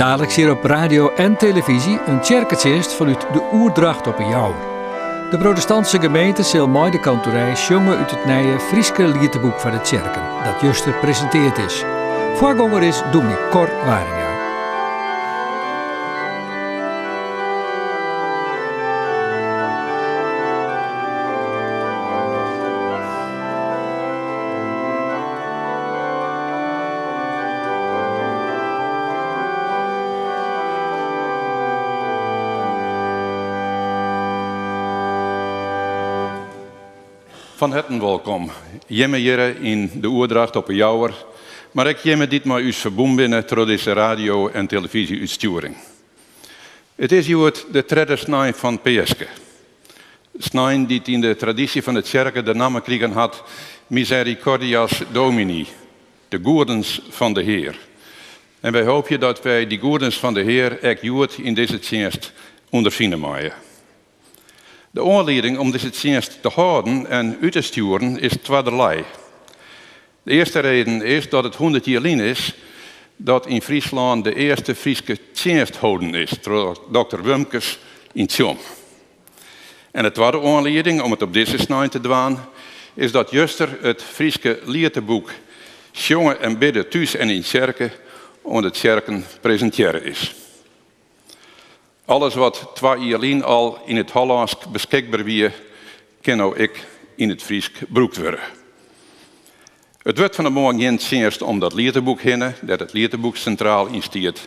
Daliks hjir op radio en televyzje in tsjerketsjinst fanút de Oerdracht op 'e Jouwer. De protestantse gemeente sil mei de kantorij sjonge út it nije Fryske lieteboek foar de tsjerken, dat juster presinteard is. Foargonger is dûmny Cor Waringa. Fan herten wolkom, jimme hjirre yn de Oerdracht op 'e Jouwer, mar ek jimme dy't mei ús ferbûn binne troch dizze radio en telefyzje-útstjoering. It is hjoed de tredde snein fan Peaske. Snein dy't yn de tradysje fan de tsjerke de namme krigen hat Misericordias Domini, de goedens fan de Hear. En wy hoopje dat wy dy goedens fan de Hear ek hjoed yn dizze tsjinst ûnderfine meie. De oanlieding om dizze tsjinst te hâlden en út te stjoeren is twaderlei. De earste reden is dat it 100 jier lyn is dat yn Fryslân de earste Fryske tsjinst holden is troch dokter Wumkes yn Tsjom. En de twadde oanlieding om it op dizze snein te dwaan is dat juster it Fryske lieteboek Sjonge en bidde thús en yn tsjerke oan de tsjerken presintearre is. Alles wat twa jier lyn al yn it Hollânsk beskikber wie, kin no ek yn it Frysk brûkt wurde. It wurdt fan 'e moarn gjin tsjinst om dat lieteboek hinne, dêr't it lieteboek sintraal yn stiet,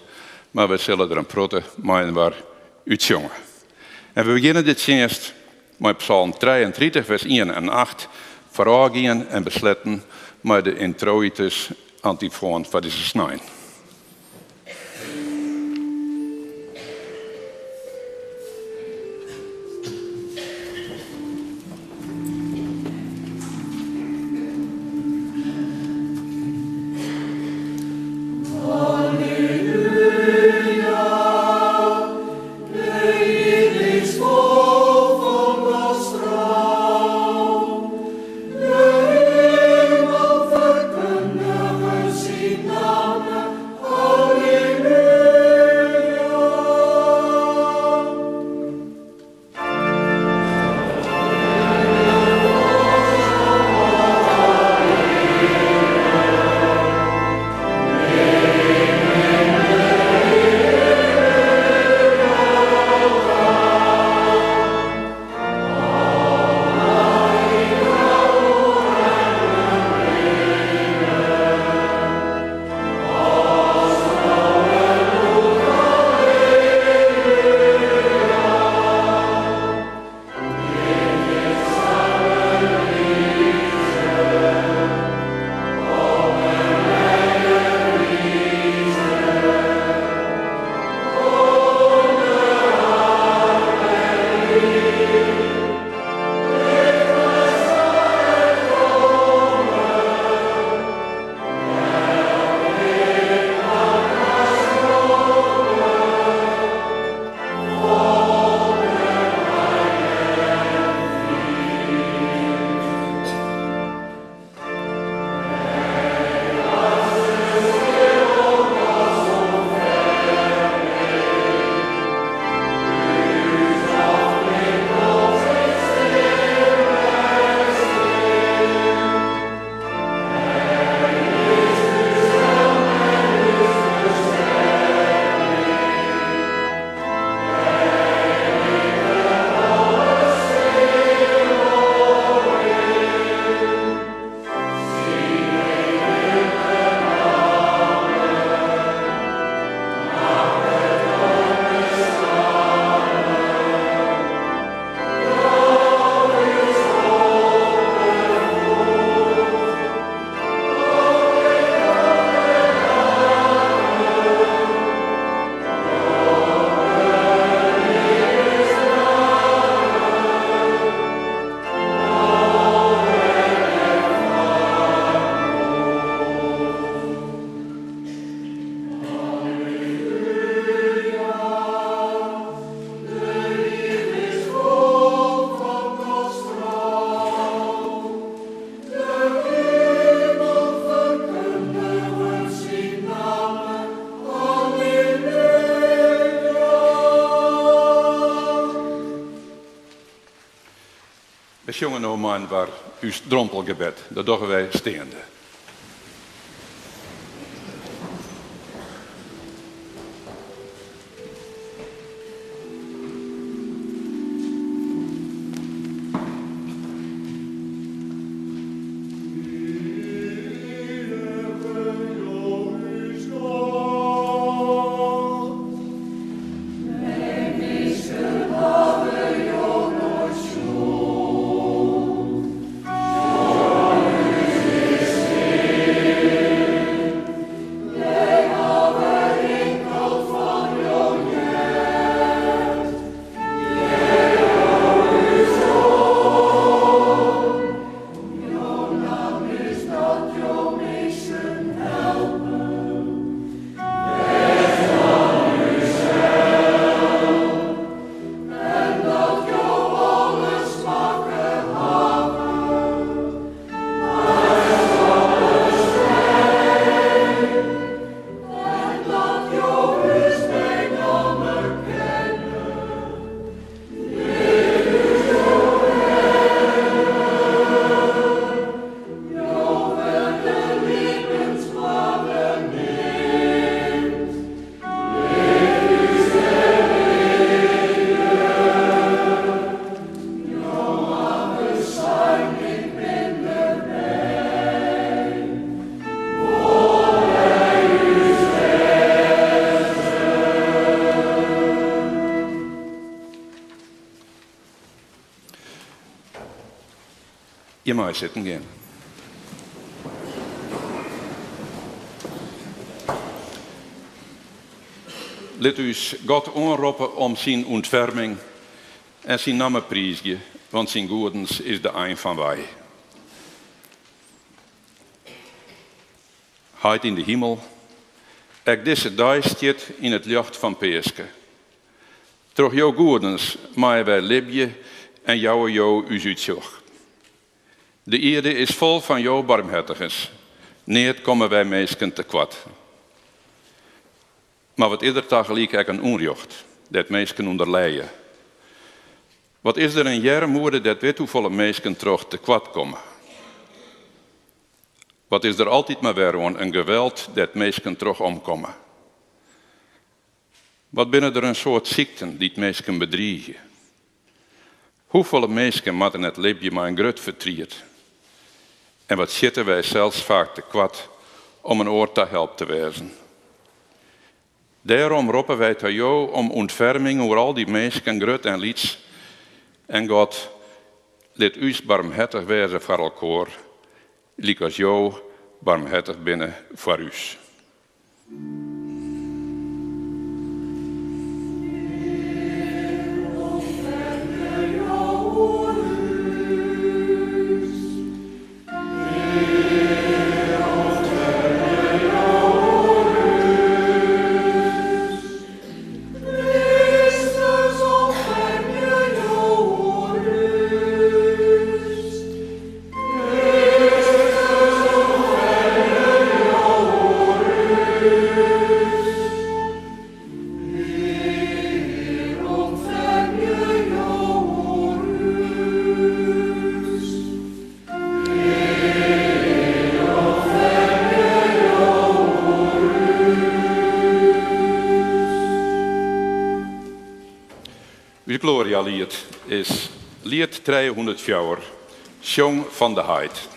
mar we sille der in protte mei-inoar útsjonge. En we begjinne de tsjinst mei Psalm 33, vers 1 en 8, foarôfgien en besletten mei de Introitus antifoan foar dizze snein. sjonge no mei-inoar ús drompelgebed. Dat dogge wy steande. Je meie sitten gean. Lit ús God oanroppe om syn ûntferming en syn namme priizgje, want syn goedens is de ein fan wei. Heit yn de himel, ek dizze dei stiet yn it ljocht fan Peaske. Troch jo goedens meie wy libje en jouwe jo ús útsjoch. De ierde is fol fan jo barmhertigens. Neat komme wy minsken tekoart. Mar wat is der tagelyk ek in ûnrjocht dêr't minsken ûnder lije? Wat is der in earmoede dêr't withoefolle minsken troch tekoart komme? Wat is der altyd mar wer oan in geweld dêr't minsken troch omkomme? Wat binne der in soad sykten dy't minsken bedriigje? Hoefolle minsken moatte net libje mei in grut fertriet? En wat sjitte wy sels faak tekoart om in oar ta help te wêzen? Dêrom roppe wy ta Jo om ûntferming oer al dy minsken, grut en lyts. En God, lit ús barmhertich wêze foar elkoar, lykas Jo barmhertich binne foar ús. Us Gloria-liet is liet 304, Sjong fan de Heit.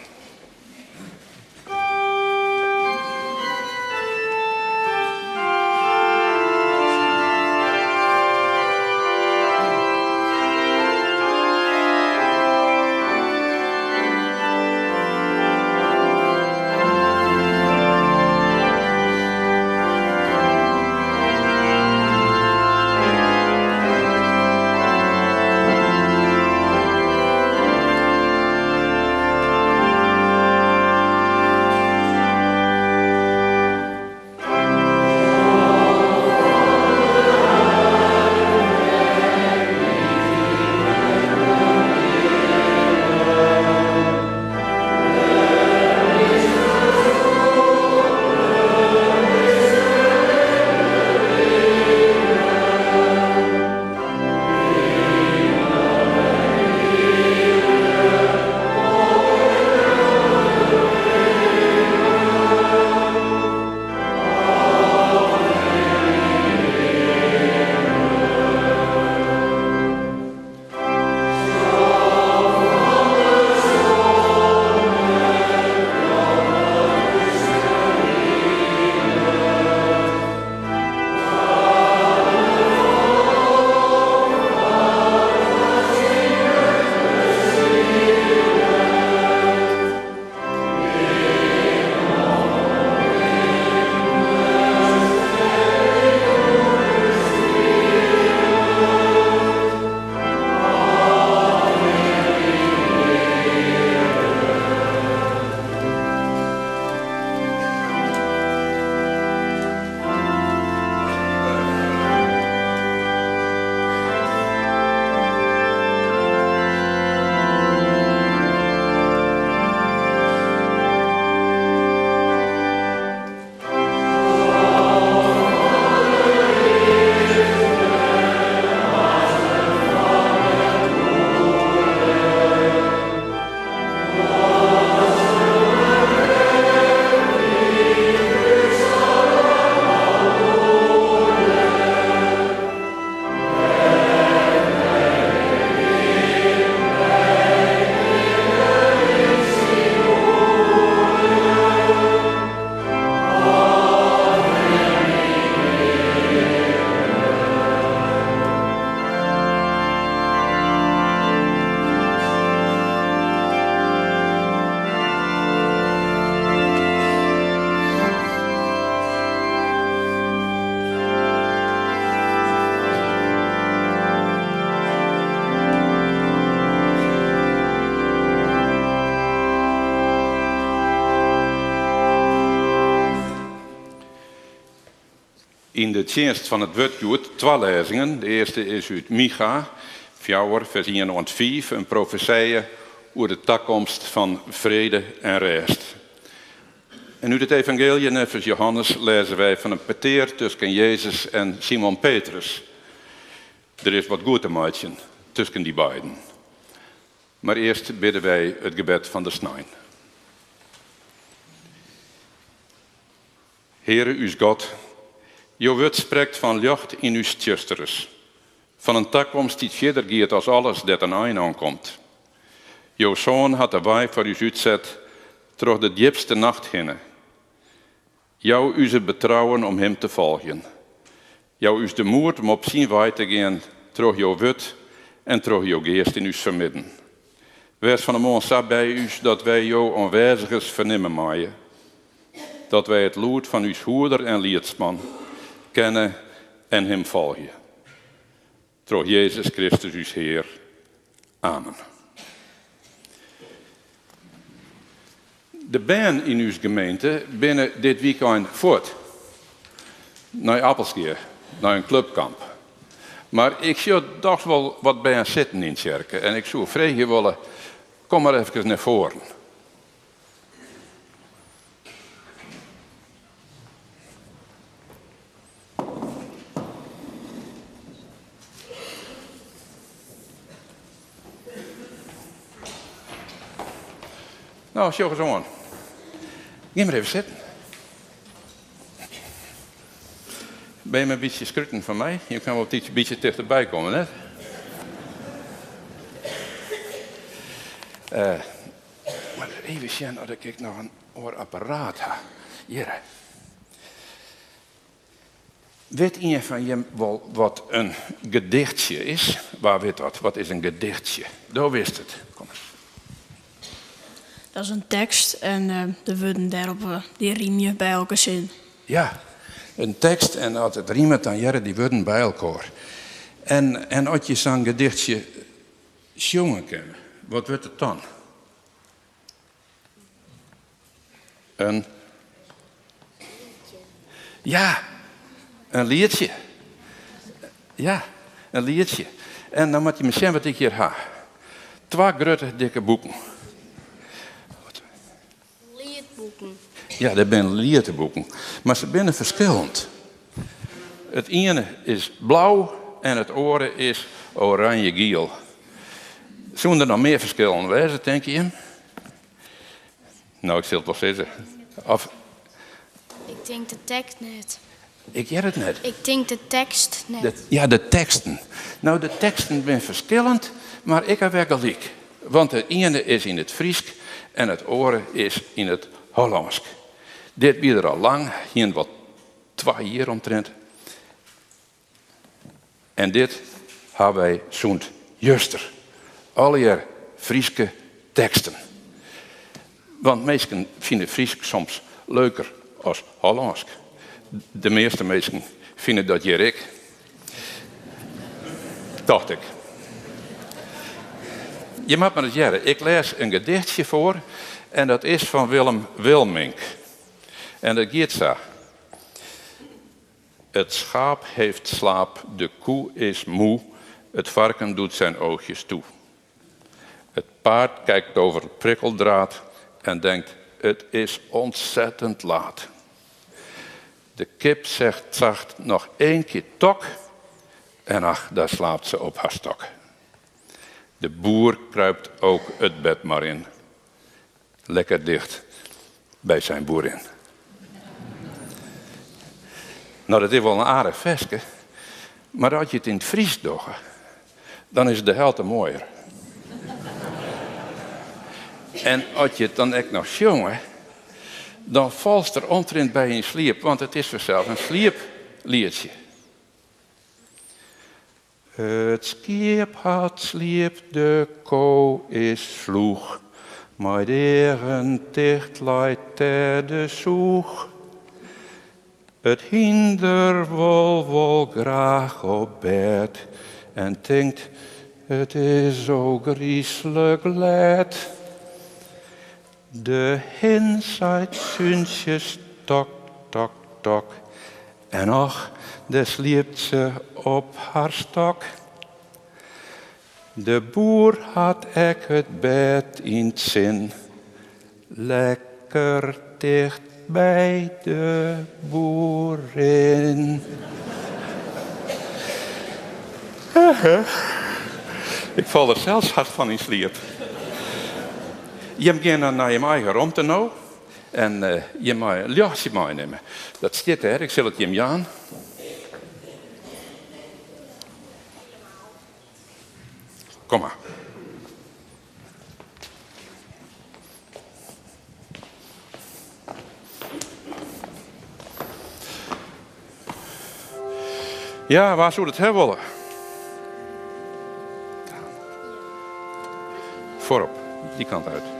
Yn de tsjinst fan it wurd hjoed twa lêzingen. De earste is út Micha fjouwer, fers ien oant fiif, in profesije oer de takomst fan frede en rêst. En út it evangeelje neffens Johannes lêze wy fan in petear tusken Jezus en Simon Petrus. Der is wat goed te meitsjen tusken dy beiden. Mar earst bidde wy it gebed fan de snein. Heare ús God, jo wurd sprekt fan ljocht yn ús tsjusterens, fan in takomst dy't fierder giet as alles dêr't in ein oan komt. Jo Soan hat de wei foar ús útset troch de djipste nacht hinne. Jou ús it betrouwen om Him te folgjen. Jou ús de moed om op syn wei te gean troch jo wurd en troch jo Geast yn ús fermidden. Wês fan 'e moarn sa by ús dat wy jo oanwêzigens fernimme meie, dat wy it lûd fan ús hoeder en liedsman kenne en Him folgje. Troch Jezus Kristus ús Hear. Amen. De bern yn ús gemeente binne dit wykein fuort nei Appelskea, nei in klupkamp. Mar ik sjoch dochs wol wat bern sitten yn tsjerke en ik soe freegje wolle, kom mar efkes nei foaren. No, sjoch ris oan. Gean mar even sitten. Binne jim in bytsje skruten fan my? Jo kinne wol in bytsje tichterby komme, net? Uh, mar even sjen oft ik ek noch in oar apparaat ha. Hjir. Wit ien fan jim wol wat in gedichtsje is? Wa wit dat? Wat is in gedichtsje? Do witst it. Kom ris. Dat is in tekst en de wurden dêrop dy rymje by elke sin. Ja, in tekst en as it rimet dan hearre dy wurden by elkoar. En, en as je sa'n gedichtsje sjonge kinne, wat wurdt it dan? In. Ja, in lietsje. Ja, in lietsje. En dan moat je mar sjen wat ik hjir ha. Twa grutte dikke boeken. Lietboeken. Ja, dat binne lieteboeken. Mar se binne ferskillend. It iene is blau en it oare is oranje-giel. Soene der noch mear ferskillen wêze, tinke jim? No, ik sil it wol sizze. Of... Ik tink de tekst net. Ik hear it net. Ik tink de tekst net. De, ja, de teksten. No, de teksten binne ferskillend, mar ik ha wer gelyk. Want de iene is yn it Frysk en it oare is yn it Hollânsk. Dit wie der al lang, hiene wat twa jier omtrint. En dit ha wy sûnt juster. Allegear Fryske teksten. Want minsken fine Frysk soms leuker as Hollânsk. De measte minsken fine dat hjir ek. Tocht ik. Je moat mar ris hearre. Ik lês in gedichtsje foar en dat is fan Willem Wilmink. En dat giet sa. Het schaap heeft slaap, de koe is moe, het varken doet zijn oogjes toe. Het paard kijkt over het prikkeldraad en denkt, het is ontzettend laat. De kip zegt zacht nog één keer tok en ach, daar slaapt ze op haar stok. De boer kruipt ook het bed maar in. Lekker dicht by zijn boerin. No, dat is wol in aardich ferske, mar as je it yn it Frysk dogge, dan is it de helte moaier. En as je it dan ek noch sjonge, dan falst der omtrint by yn sliep, want it is fansels in slieplietsje. It skiep hat sliep, de ko is slûch, mei de eagen ticht leit dêr de sûch. It hynder wol wol graach op bêd en tinkt, it is ôfgryslik let. De hin seit súntsjes tok, tok, tok en och, Dêr sliept se op har stok. De boer hat ek it bêd yn 't sin. Lekker ticht by de boerin. Ik fal der sels hast fan yn sliep. Jim geane nei jim eigen romte no en jim meie in ljochtsje meinimme. Dat stiet dêr, ik sil it jim jaan. Kom mar. Ja, wa soe dat hawwe wolle? Foarop, dy kant út.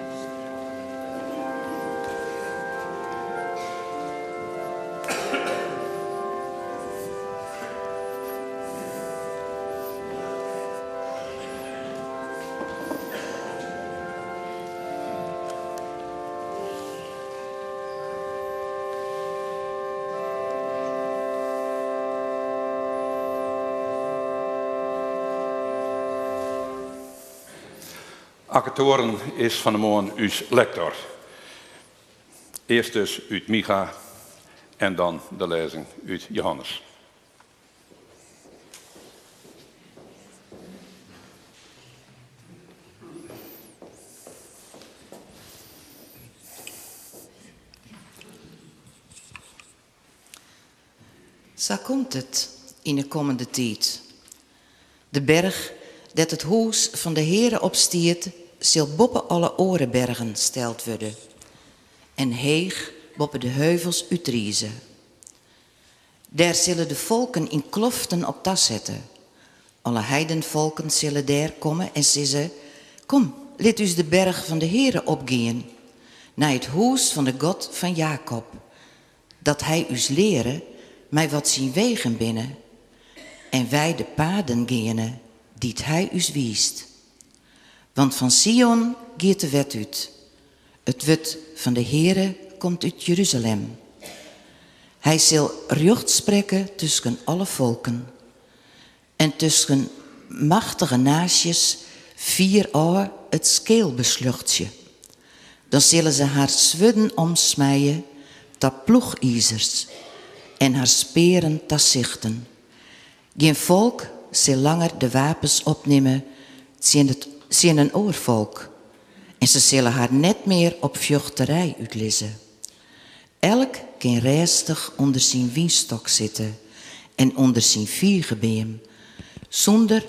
Akke Toren is fan 'e moarn ús lektor. Earst dus út Micha en dan de lêzing út Johannes. Sa komt it yn 'e kommende tiid. De berch dêr't it hûs fan de Heare op stiet, sil boppe alle oare bergen steld wurde en heech boppe de heuvels útrize. Dêr sille de folken yn kloften op tasette. Alle heidenfolken sille dêr komme en sizze, Kom, lit ús de berch fan de Heare opgean, nei it hûs fan de God fan Jakob, dat Hy ús leare mei wat syn wegen binne en wy de paden geane dy't Hy ús wiist. Want fan Sion giet de wet út, it wurd fan de Heare komt út Jeruzalem. Hy sil rjocht sprekke tusken alle folken en tusken machtige naasjes fier ôf it skeel besljochtsje. Dan sille se har swurden omsmije ta ploechizers en har spearen ta sichten. Gjin folk sil langer de wapens opnimme tsjin in oar folk en se sille har net mear op fjochterij útlizze. Elk kin rêstich ûnder syn wynstok sitte en ûnder syn figebeam, sûnder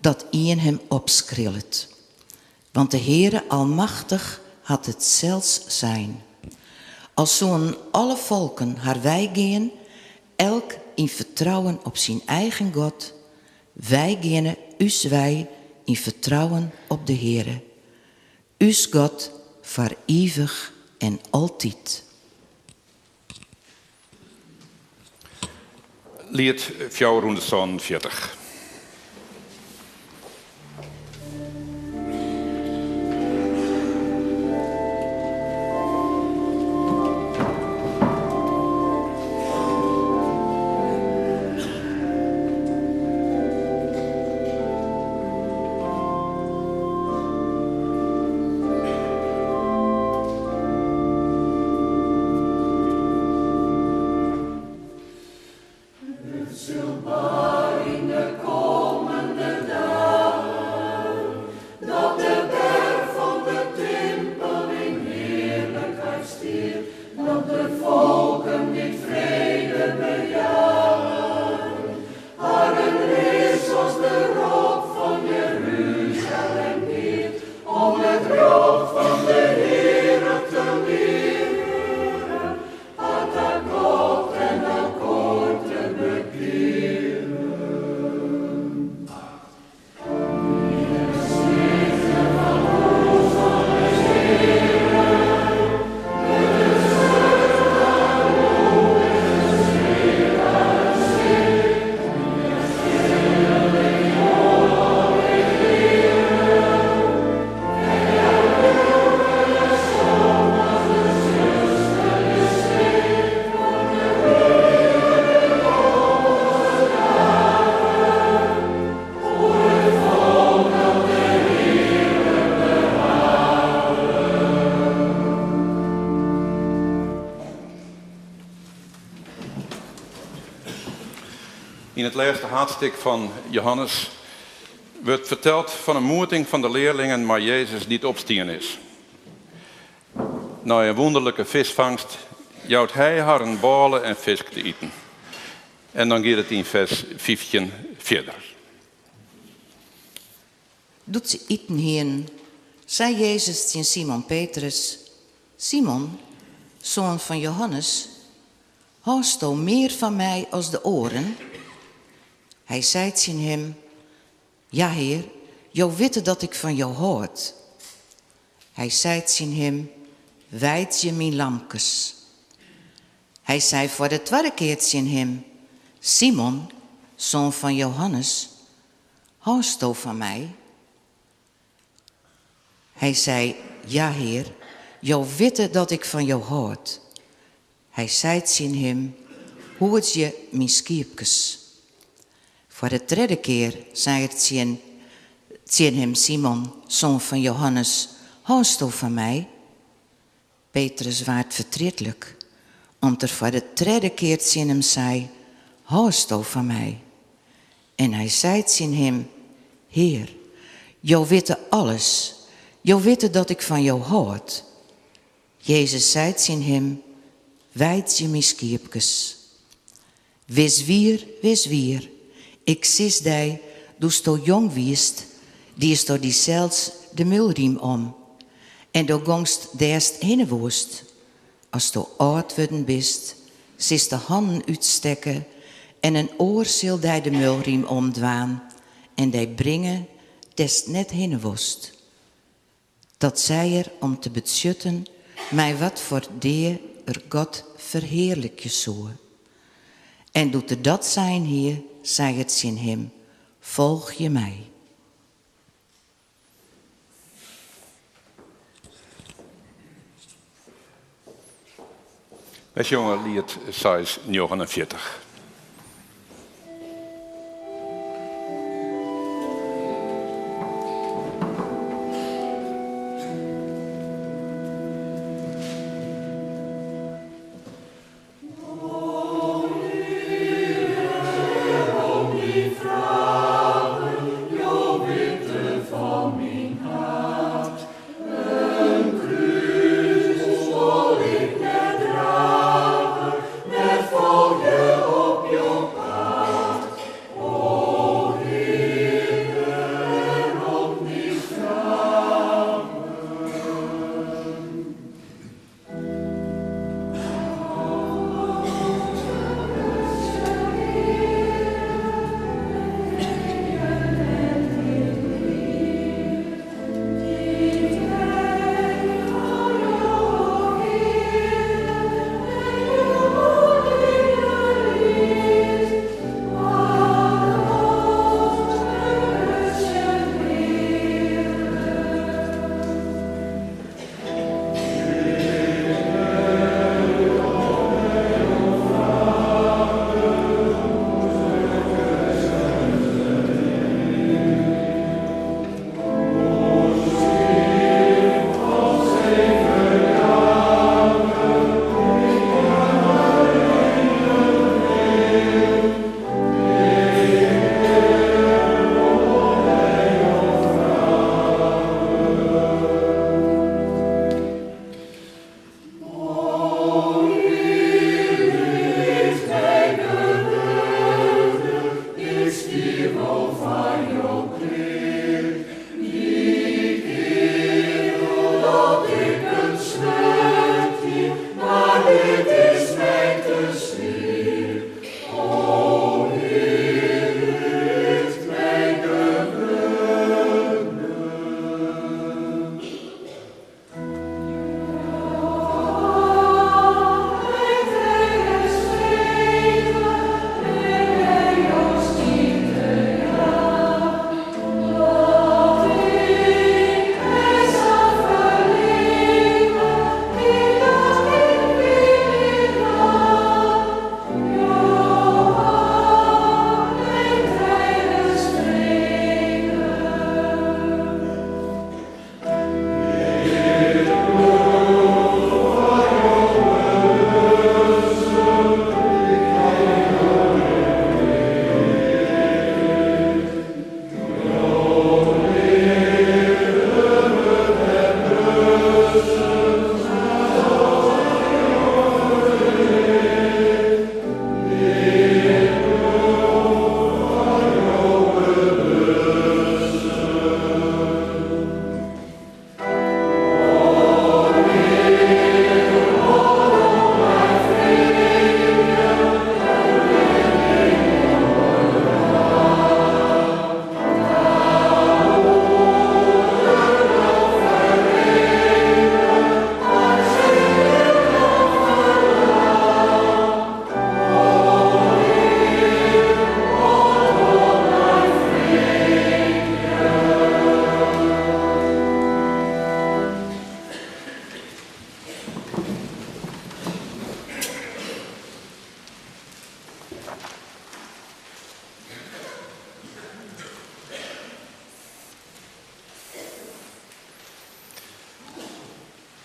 dat ien him opskrillet. Want de Heare Almachtich hat it sels sein. Al soenen alle folken har wei gean, elk yn fertrouwen op syn eigen God, wy geane ús wei yn fertrouwen op de Heare, ús God foar ivich en altyd. Liet 447. It sil bar yn de haadstik fan Johannes wurdt ferteld fan in moeting fan de learlingen mei Jezus dy't opstien is. Nei in wûnderlike fiskfangst jout hy harren bôle en fisk te iten. En dan giet it yn fers 15 fierder. Doe't se iten hienen, sei Jezus tsjin Simon Petrus: Simon, soan fan Johannes, hâldsto mear fan my as de oaren? Hy sei tsjin him: Ja, Hear, jo witte dat ik fan jo hâld. Hy sei tsjin him: Weidzje myn lamkes. Hy sei foar de twadde kear tsjin him: Simon, soan fan Johannes, hâldsto fan my? Hy sei: Ja, Hear, jo witte dat ik fan jo hâld. Hy sei tsjin him: Hoedzje myn skiepkes. Foar de tredde kear sei er tsjin him: Simon, soan fan Johannes, hâldsto fan my? Petrus waard fertrietlik, om't er foar de tredde kear tsjin him sei: Hâldsto fan my? En hy sei tsjin him: Hear, jo witte alles, jo witte dat ik fan jo hâld. Jezus sei tsjin him: Weidzje myn skiepkes. Wiswier, wiswier, ik sis dy, doe'tsto jong wiest, diesto dysels de mulrym om en do gongst dêr'tst hinne woest. Asto âld wurden bist, silst de hannen útstekke en in oar sil dy de mulrym omdwaan en dy bringe dêr'tst net hinne wolst. Dat sei er om te betsjutten mei wat foar dea er God ferhearlikje soe. En doe't er dat sein hie, sei er tsjin him: Folgje my. Wy sjonge liet 649.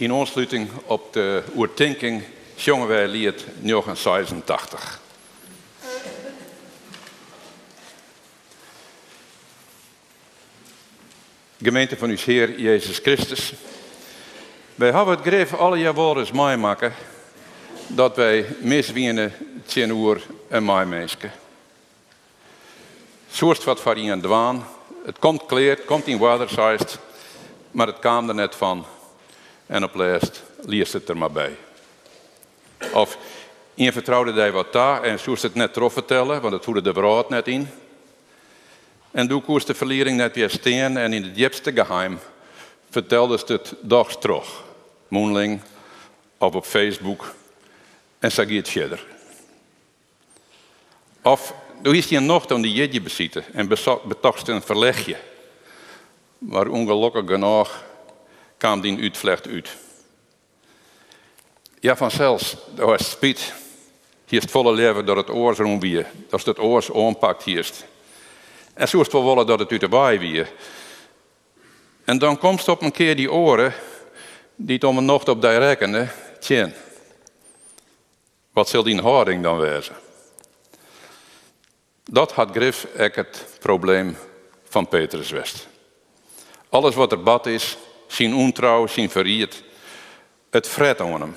Yn oansluting op de oertinking sjonge wy liet 986. Gemeente fan ús Hear Jezus Kristus, wy hawwe it grif allegear wolris meimakke dat wy mis wiene tsjinoer in meiminske. Soest wat foar ien dwaan, it komt klear, it komt yn oarder, seist, mar it kaam der net fan en op lêst liest it der mar by. Of ien fertroude dy wat ta en soest it net trochfertelle, want it hoede de wrâld net yn. En doe koest de ferlieding net wjerstean en yn it djipste geheim ferteldest it dochs troch, mûnling of op Facebook en sa gie it fierder. Of do hiest gjin nocht oan dy jierdeibesite en betochtst in ferlechje, mar ûngelokkich genôch kaam dyn útflecht út. Ja, fansels, do hast spyt. Hiest folle leaver dat it oars rûn wie, datst it oars oanpakt hiest. En soest wol wolle dat it út 'e wei wie. En dan komst op in kear dy oare, dy't om 'e nocht op dy rekkene, tsjin. Wat sil dyn hâlding dan wêze? Dat hat grif ek it probleem fan Petrus west. Alles wat der bard is, syn ûntrou, syn ferried, it fret oan him.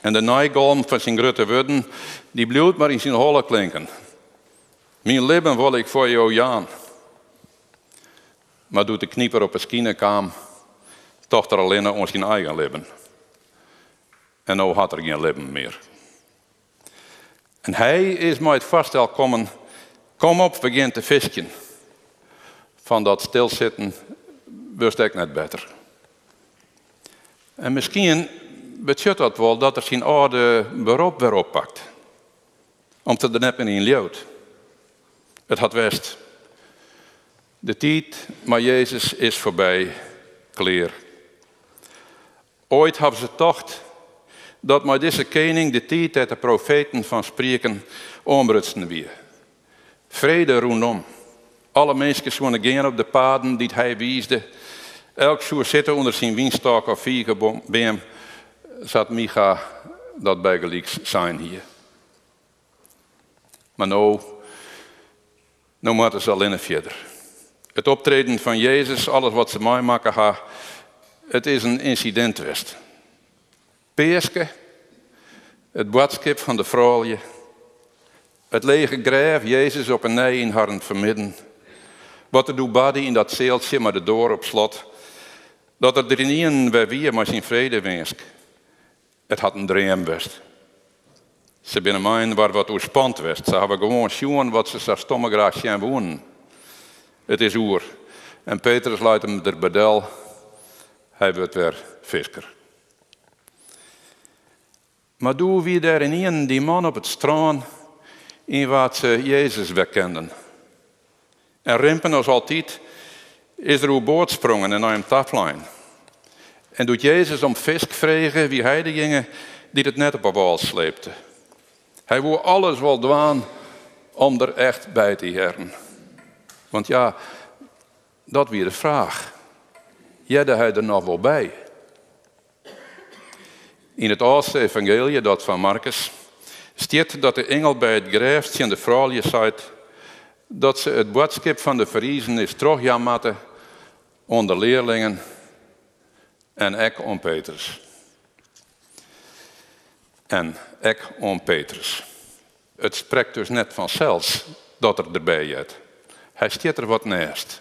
En de neigalm fan syn grutte wurden, dy bliuwt mar yn syn holle klinken. Myn libben wol ik foar jo jaan. Mar doe't de kniper op 'e skine kaam, tocht er allinne oan syn eigen libben. En no hat er gjin libben mear. En hy is mei it foarstel kommen, kom op, we gean te fiskjen. Fan dat stilsitten wurdst ek net better. En miskien betsjut dat wol dat er syn âlde berop wer oppakt, om't er der net mear yn leaut. It hat west. De tiid mei Jezus is foarby, klear. Oait hawwe se tocht dat mei dizze kening de tiid dêr't de profeten fan sprieken oanbrutsen wie. Frede rûnom. Alle minsken soene gean op de paden dy't hy wiisde. Elk soe sitte ûnder syn wynstôk of figebeam, sa't Micha dat bygelyks sein hie. Mar no, no moatte se allinne fierder. It optreden fan Jezus, alles wat se meimakke ha, it is in ynsidint west. Peaske, it boadskip fan de froulju, it lege grêf, Jezus op 'e nij yn harren fermidden, wat der doe barde yn dat sealtsje mei de doar op slot, dat er der ynienen wer wie mei syn fredewinsk. It hat in dream west. Se binne mei-inoar wat oerspand west. Se hawwe gewoan sjoen wat se sa stomme graach sjen woenen. It is oer en Petrus leit him der by del. Hy wurdt wer fisker. Mar doe wie dêr ynienen dy man op it strân yn wa't se Jezus werkenden. En rimpen as altyd is er oerboard sprongen en nei him taflein. En doe't Jezus om fisk frege, wie hy dejinge dy't it net op 'e wâl sleepte. Hy woe alles wol dwaan om der echt by te hearren. Want ja, dat wie de fraach. Hearde hy der noch wol by? Yn it âldste evangeelje, dat fan Markus, stiet dat de ingel by it grêf tsjin de froulju seit dat se it boadskip fan de ferrizenis trochjaan moatte oan de learlingen en ek oan Petrus. En ek oan Petrus. It sprekt dus net fansels dat er derby heart. Hy stiet der wat nêst.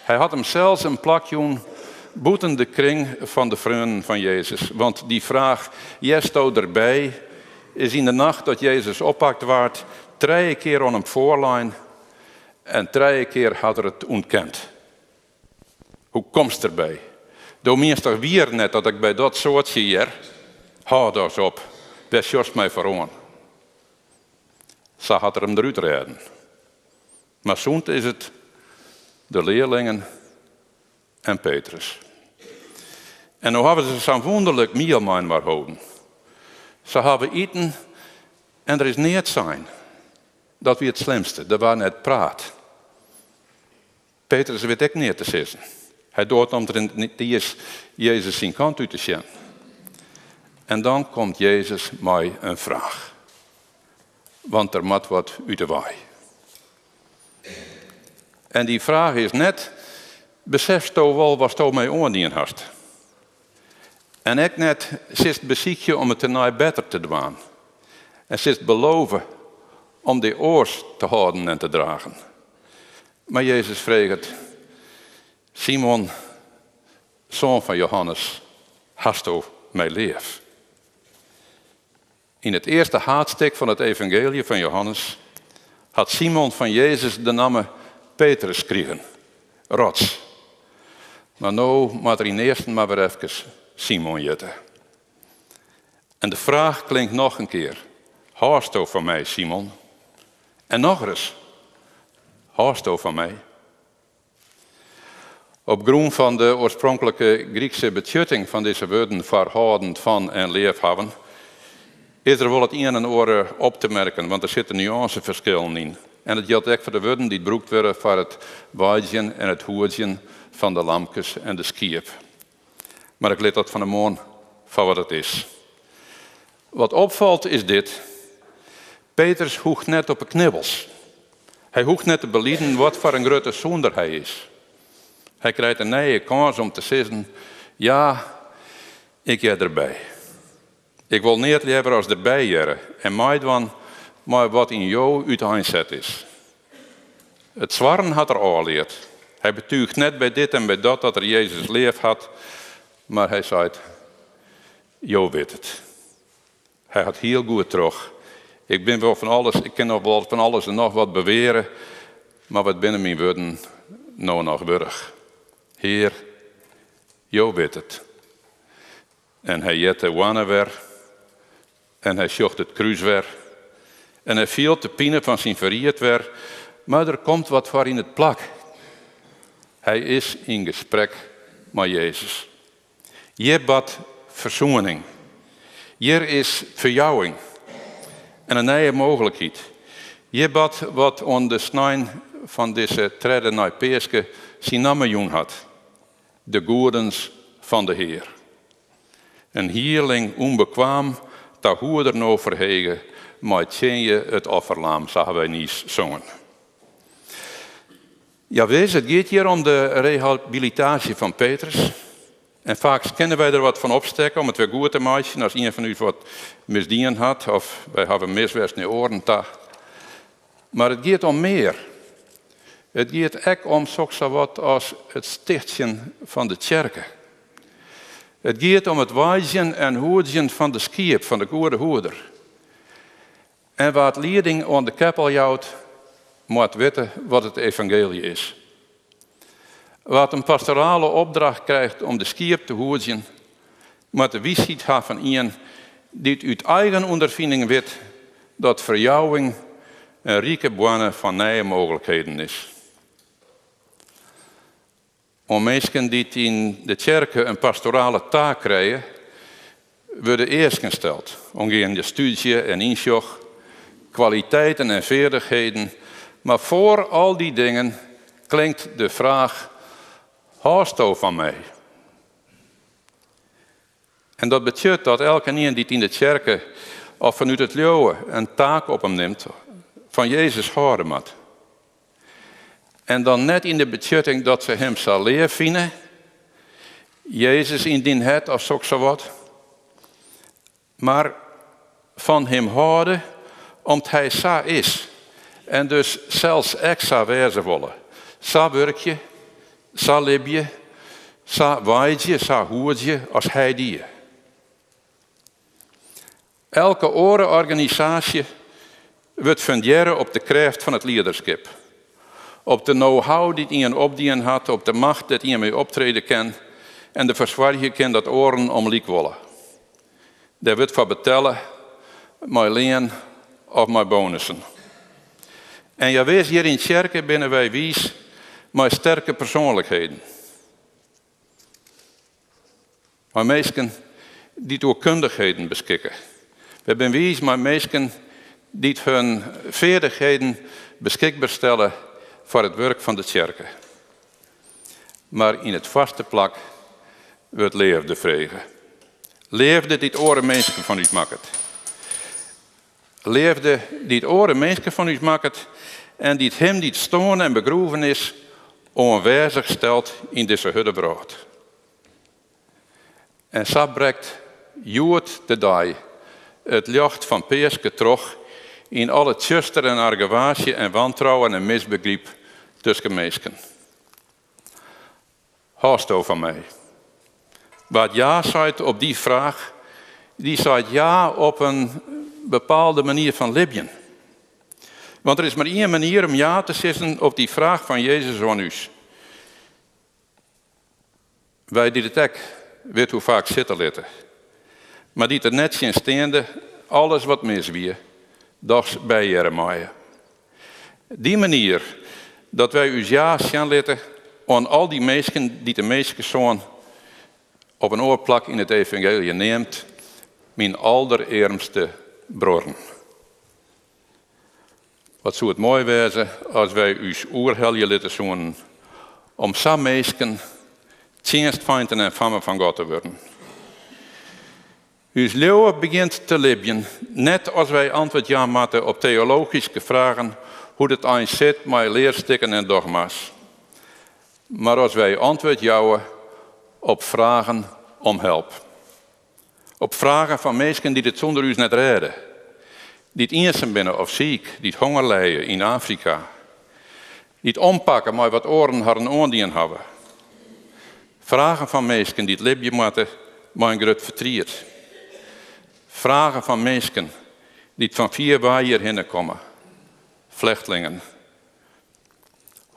Hy hat himsels in plak jûn bûten de kring fan de freonen fan Jezus. Want dy fraach, hearsto derby, is yn de nacht dat Jezus oppakt waard trije kear oan him foarlein en trije kear hat er it ûntkend. Hoe komst derby? Do mienst toch wier net dat ik by dat soartsje hear? Hâld dochs op, wêr sjochst my foar oan? Sa hat er him derút rêden. Mar sûnt is it de learlingen en Petrus. En no hawwe se sa'n wûnderlik miel mei-inoar holden. Se hawwe iten en der is neat sein. Dat wie it slimste, der waard net praat. Petrus wit ek neat te sizzen. Hy doart omtrint net iens Jezus syn kant út te sjen. En dan komt Jezus mei in fraach. Want der moat wat út 'e wei. En dy fraach is net, besefsto wol watsto my oandien hast? En ek net, silst besykje om it tenei better te dwaan? En silst belove om dy oars te hâlden en te dragen? Mar Jezus freget, Simon, soan fan Johannes, hasto my leaf? Yn it earste haadstik fan it evangeelje fan Johannes hat Simon fan Jezus de namme Petrus krigen, rots. Mar no moat er ynearsten mar wer efkes Simon hjitte. En de fraach klinkt noch in kear, Hâldsto fan my, Simon? En nochris, Hâldsto fan my? Op grûn fan de oarspronklike Grykske betsjutting fan dizze wurden foar hâldend fan en leafhawwen, is der wol it ien en oar op te merken, want der sitte nuânseferskillen yn. En dat jildt ek foar de wurden dy't brûkt wurde foar it weidzjen en it hoedzjen fan de lamkes en de skiep. Mar ik lit dat fan 'e moarn foar wat it is. Wat opfalt is dit, Petrus hoecht net op 'e knibbels. Hy hoecht net te beliden wat foar in grutte sûnder hy is. Hy krijt in nije kâns om te sizzen, Ja, ik hear derby. Ik wol neat leaver as derby hearre en meidwaan mei wat yn jo úteinset is. It swarren hat er ôfleard. Hy betúcht net by dit en by dat dat er Jezus leaf hat, mar hy seit, Jo witte it. Hy hat hiel goed troch. Ik bin wol fan alles, ik kin noch wol fan alles en noch wat beweare, mar wat binne myn wurden no noch wurdich? Hear, Jo witte it. En hy heart de hoanne wer en hy sjocht it krús wer en hy fielt de pine fan syn ferried wer, mar der komt wat foar yn it plak. Hy is yn gesprek mei Jezus. Hjir bart fersoening. Hjir is ferjouwing en in nije mooglikheid. Hjir bart wat oan de snein fan dizze tredde nei Peaske syn namme jûn hat, de goedens fan de Hear. In hierling ûnbekwaam ta hoeder no ferhege, mei tsjinje it offerlaam, sa hawwe wy niis songen. Jawis, it giet hjir om de rehabilitaasje fan Petrus. En faaks kinne wy der wat fan opstekke om it wer goed te meitsjen as ien fan ús wat misdien hat of wy hawwe mis west nei oaren ta. Mar it giet om mear. It giet ek om sokssawat as it stichtsjen fan de tsjerke. It giet om it weidzjen en hoedzjen fan de skiep fan de goede hoeder. En wa't lieding oan de keppel jout, moat witte wat it evangeelje is. Wa't in pastorale opdracht krijgt om de skiep te hoedzjen, moat de wiisheid ha fan ien dy't út eigen ûnderfining wit dat ferjouwing in rike boarne fan nije mooglikheden is. Oan minsken dy't yn de tsjerke in pastorale taak krije, wurde easken steld oangeande stúdzje en ynsjoch, kwaliteiten en feardichheden, mar foar al dy dingen klinkt de fraach, Hâldsto fan my? En dat betsjut dat elkenien dy't yn de tsjerke of fanút it leauwe in taak op him nimt, fan Jezus hâlde moat. En dan net yn de betsjutting dat se him sa leaf fine, Jezus yn dyn hert of sokssawat, mar fan him hâlde om't hy sa is en dus sels ek sa wêze wolle. Sa wurkje, sa libje, sa weidzje, sa hoedzje as hy die. Elke oare organisaasje wurdt fundearre op de krêft fan it liederskip. Op de know-how dy't ien opdien hat, op de macht dêr't ien mei optrede kin en derfoar soargje kin dat oaren om lyk wolle. Dêr wurdt foar betelle mei lean of mei bonussen. En jawis, hjir yn tsjerke binne wy wiis mei sterke persoanlikheden. Mei minsken dy't oer kundichheden beskikke. Wy binne wiis mei minsken dy't hun feardichheden beskikber stelle foar it wurk fan de tsjerke. Mar yn it foarste plak wurdt leafde frege. Leafde dy't oare minsken fan ús makket. Leafde dy't oare minsken fan ús makket en dy't him dy't stoarn en begroeven is, oanwêzich stelt yn dizze hurde wrâld. En sa brekt hjoed de dei it ljocht fan Peaske troch yn alle tsjuster en argewaasje en wantrouwen en misbegryp tusken minsken. Hâldsto fan my? Wa't ja seit op dy fraach, dy seit ja op in bepaalde manier fan libjen. Want der is mar ien manier om ja te sizzen op dy fraach fan Jezus oan ús. Wy dy't it ek wit hoe faak sitte litte, mar dy't der nettsjinsteande alles wat mis wie, dochs by hearre meie. Dy manier dat wy ús ja sjen litte oan al dy minsken dy't de Minskesoan op in oar plak yn it evangeelje neamt, myn alderearmste bruorren. Wat soe it moai wêze as wy ús oerhelje litte soenen om sa minsken, tsjinstfeinten en fammen fan God te wurden. Us leauwe begjint te libjen net as wy antwurd jaan moatte op teologyske fragen hoe't it eins sit mei learstikken en dogma's, mar as wy antwurd jouwe op fragen om help. Op fragen fan minsken dy't it sûnder ús net rêde. Dy't iensum binne of siik, dy't honger lije yn Afrika. Dy't ompakke mei wat oaren harren oandien hawwe. Fragen fan minsken dy't libje moatte mei in grut fertriet. Fragen fan minsken dy't fan fier wei hjirhinne komme. Flechtlingen.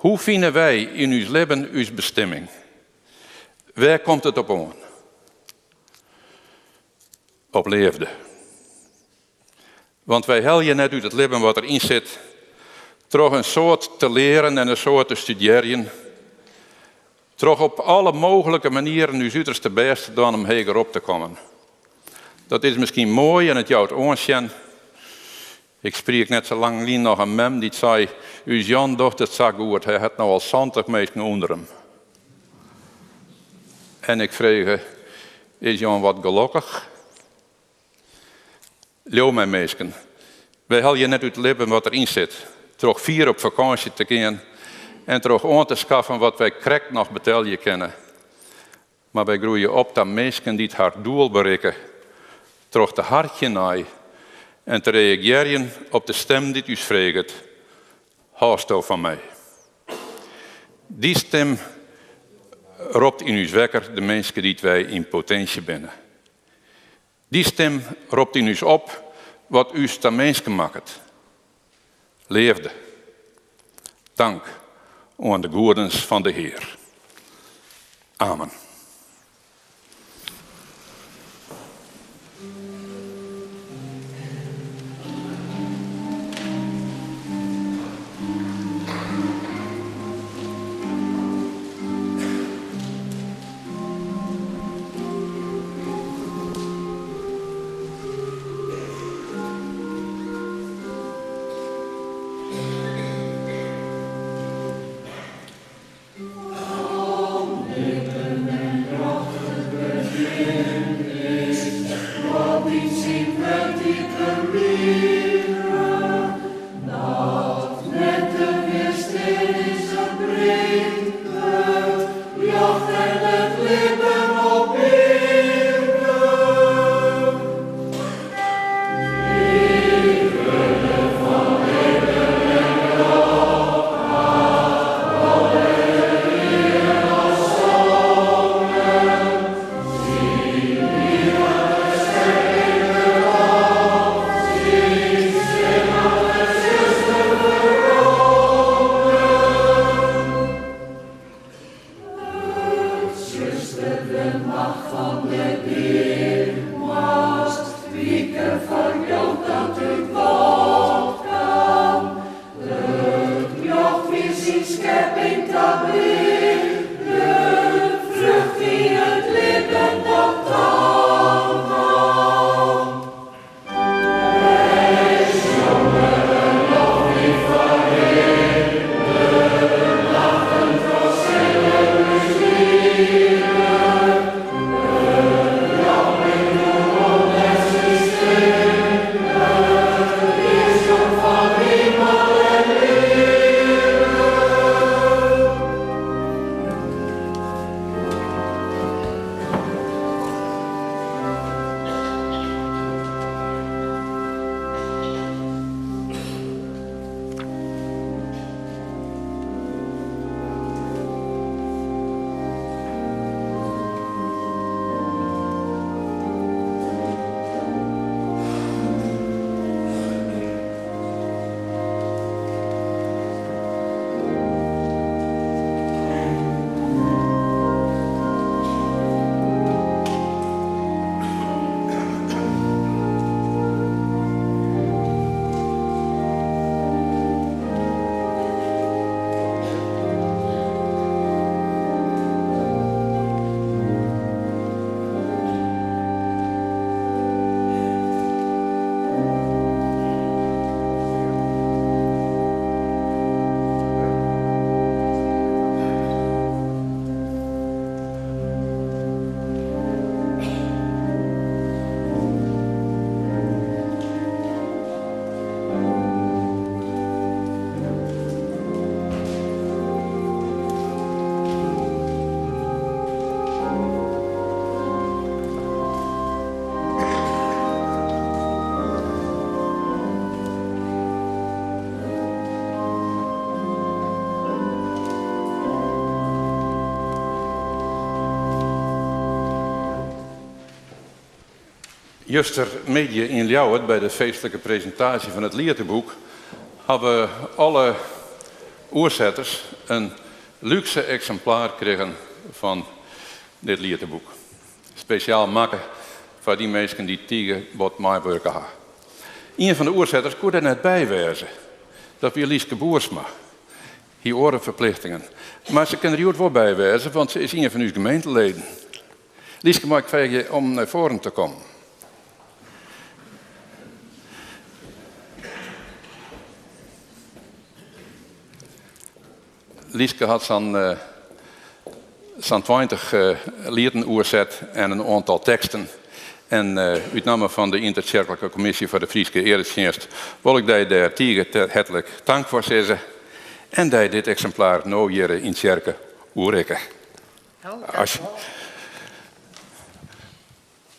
Hoe fine wy yn ús libben ús bestimming? Wêr komt it op oan? Op leafde. Want wy helje net út it libben wat der yn sit troch in soad te learen en in soad te studearjen, troch op alle mooglike manieren ús uterste bêst te dwaan om heger op te kommen. Dat is miskien moai en it jout oansjen. Ik spriek net sa lang lyn noch in mem dy't sei, Us Jan docht it sa goed, hy hat no al 70 minsken ûnder him. En ik frege, Is Jan wat gelokkich? Leau my minsken, wy helje net út it libben wat der yn sit, troch fier op fakânsje te gean en troch oan te skaffen wat wy krekt noch betelje kinne. Mar wy groeie op ta minsken dy't har doel berikke troch te harkjen nei en te reagearjen op de stim dy't ús freget, Hâldsto fan my? Dy stim ropt yn ús wekker de minske dy't wy yn potinsje binne. Dy stim ropt yn ús op wat ús ta minsken makket. Leafde. Tank oan de goedens fan de Hear. Amen. Justermiddei yn Ljouwert by de feestlike presintaasje fan it lieteboek hawwe alle oersetters in lúkse eksimplaar krigen fan dit lieteboek. Spesjaal makke foar dy minsken dy't tige bot meiwurke ha. Ien fan de oersetters koe dêr net by wêze. Dat wie Lieske Boersma. Hie oare ferplichtingen. Mar se kin der hjoed wol by wêze, want se is ien fan ús gemeenteleden. Lieske, mei ik freegje om nei foaren te kommen? Lieske hat sa'n sa'n 20 lieten oerset en in oantal teksten. En út namme fan de Yntertsjerklike Kommisje foar de Fryske Earetsjinst wol ik dy dêr tige hertlik tank foar sizze en dy dit eksimplaar no hjir yn tsjerke oerrikke. As...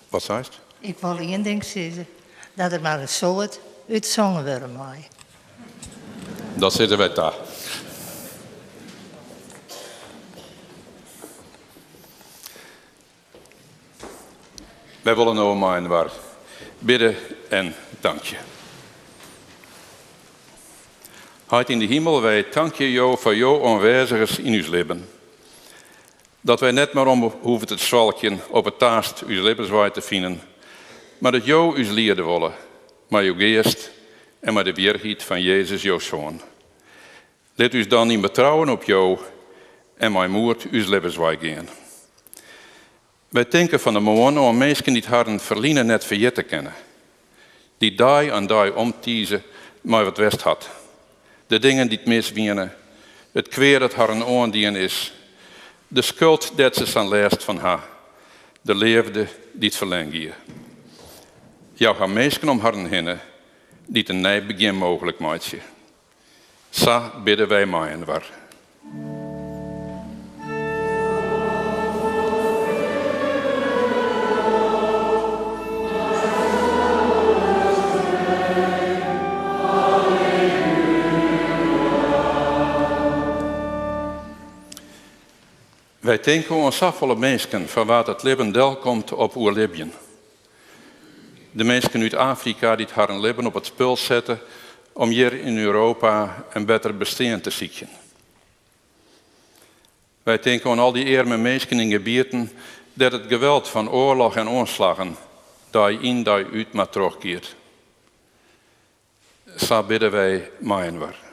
Wat seist? Ik wol ien ding sizze, dat der mar in soad útsongen wurde mei. Dat sizze wy ta. Wy wolle no mei-inoar bidde en tankje. Heit yn de himel, wy tankje Jo foar Jo oanwêzigens yn ús libben. Dat wy net mear om hoege te swalkjen op 'e taast ús libbenswei te finen, mar dat Jo ús liede wolle mei Jo Geast en mei de wierheid fan Jezus, Jo Soan. Lit ús dan yn betrouwen op Jo en mei moed ús libbenswei gean. Wy tinke fan 'e moarn oan minsken dy't harren ferline net ferjitte kinne, dy't dei oan dei omtize mei wat west hat, de dingen dy't mis wiene, it kwea dat harren oandien is, de skuld dêr't se sa'n lêst fan ha, de leafde dy't ferlern gie. Jou har minsken om harren hinne dy't in nij begjin mooglik meitsje. Sa bidde wy mei-inoar. Wy tinke oan safolle minsken foar wa't it libben delkomt op oerlibjen. De minsken út Afrika dy't harren libben op it spul sette om hjir yn Europa in better bestean te sykjen. Wy tinke oan al dy earme minsken yn gebieten dêr't it geweld fan oarloch en oanslaggen dei yn dei út mar trochgiet. Sa bidde wy mei-inoar.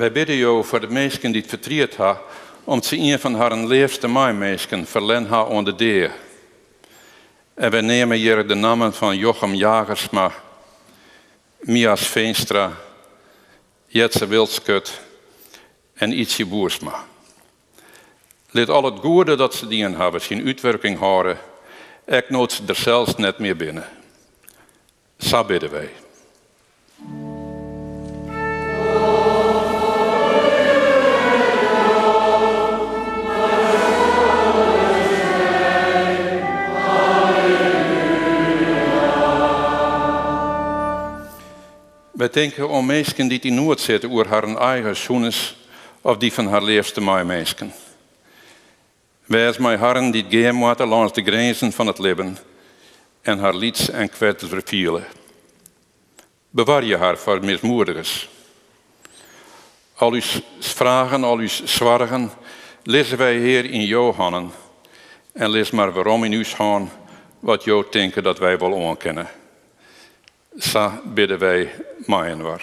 Wy bidde Jo foar de minsken dy't fertriet ha om't se ien fan harren leafste meiminsken ferlern ha oan de dea. En wy neame hjir de nammen fan Jochem Jagersma, Mias Veenstra, Jetze Wildschut en Ytsje Boersma. Lit al it goede dat se dien hawwe syn útwurking hâlde, ek no't se der sels net mear binne. Sa bidde wy. Wy tinke oan minsken dy't yn noed sitte oer harren eigen sûnens of dy fan har leafste meiminsken. Wês mei harren dy't gean moatte lâns de grinzen fan it libben en har lyts en kwetsber fiele. Bewarje har foar mismoedigens. Al ús fragen, al ús soargen lizze wy, Hear, yn jo hannen en lis mar werom yn ús hân wat jo tinke dat wy wol oankinne. Sa bidde wy mei-inoar.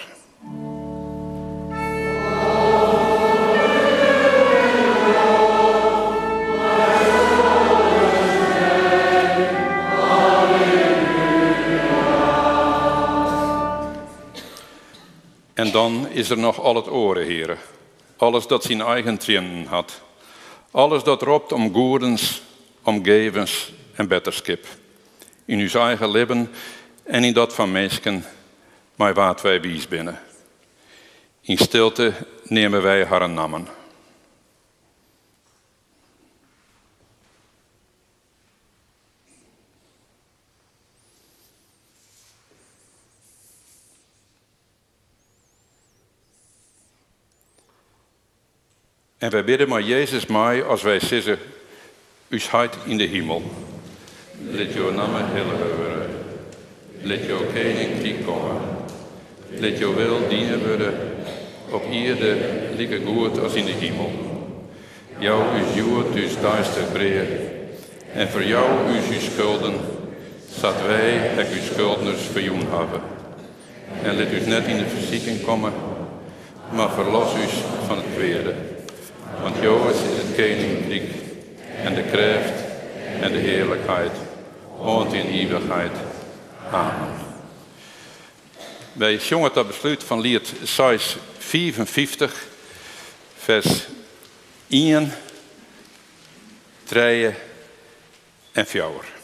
En dan is der noch al it oare, Heare, alles dat syn eigen triennen hat, alles dat ropt om goedens, om gevens en betterskip. Yn ús eigen libben en yn dat fan minsken mei wa't wy wiis binne. Yn stilte neame wy harren nammen. En wy bidde mei Jezus mei as wy sizze, Us Heit yn de himel, lit jo namme hillige wurde. Lit jo keninkryk komme. Lit jo wil dien wurde op ierde likegoed as yn de himel. Jou ús hjoed ús deistich brea en ferjou ús ús skulden, sa't wy ek ús skuldners ferjûn hawwe. En lit ús net yn de fersiking komme, mar ferlos ús fan it kweade. Want jowes is it keninkryk en de krêft en de hearlikheid oant yn ivichheid. Amen. Wy sjonge ta beslút fan liet 655, fers 1, 3 en 4.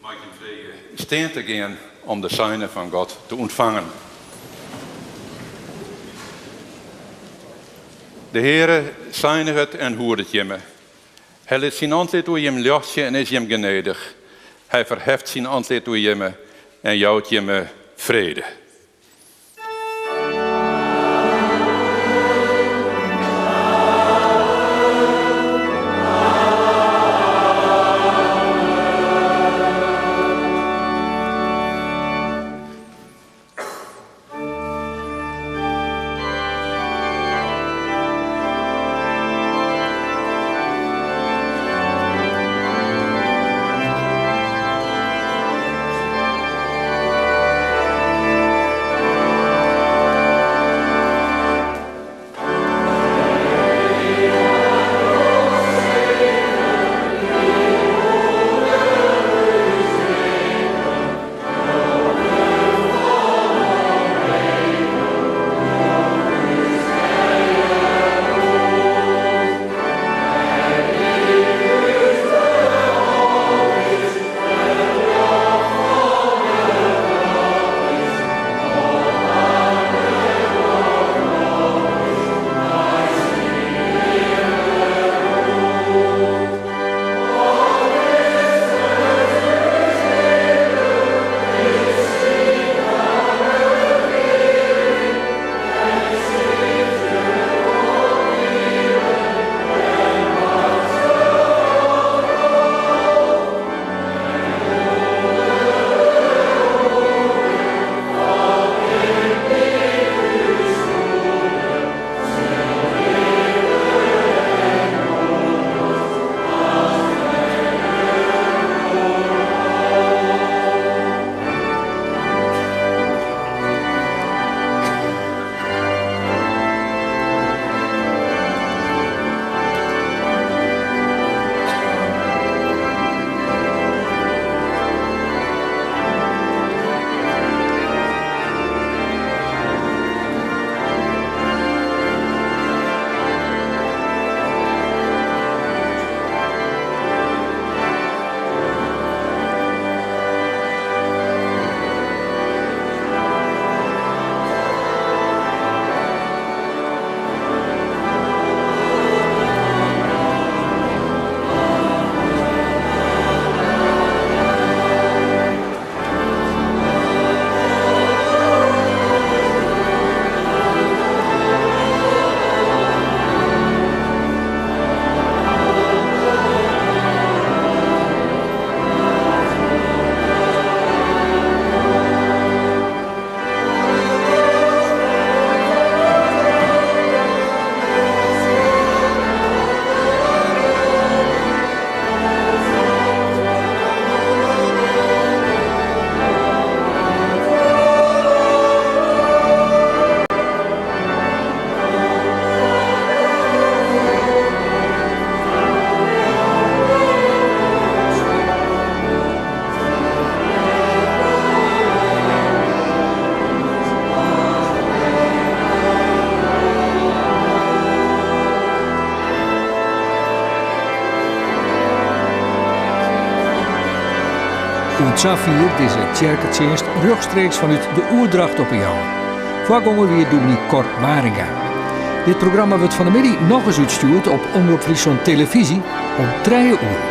Mei ik jim freegje stean te gean om de seine fan God te ûntfangen. De Heare seiniget en hoedet jimme. Hy lit syn antlit oer jim ljochtsje en is jim genedich. Hy ferheft syn antlit oer jimme en jout jimme frede. Oant safier dizze tsjerketsjinst rjochtstreeks fanút de Oerdracht op 'e Jouwer. Foargonger wie dûmny Cor Waringa. Dit programma wurdt fan 'e middei nochris útstjoerd op Omrop Fryslân Televyzje om trije oere.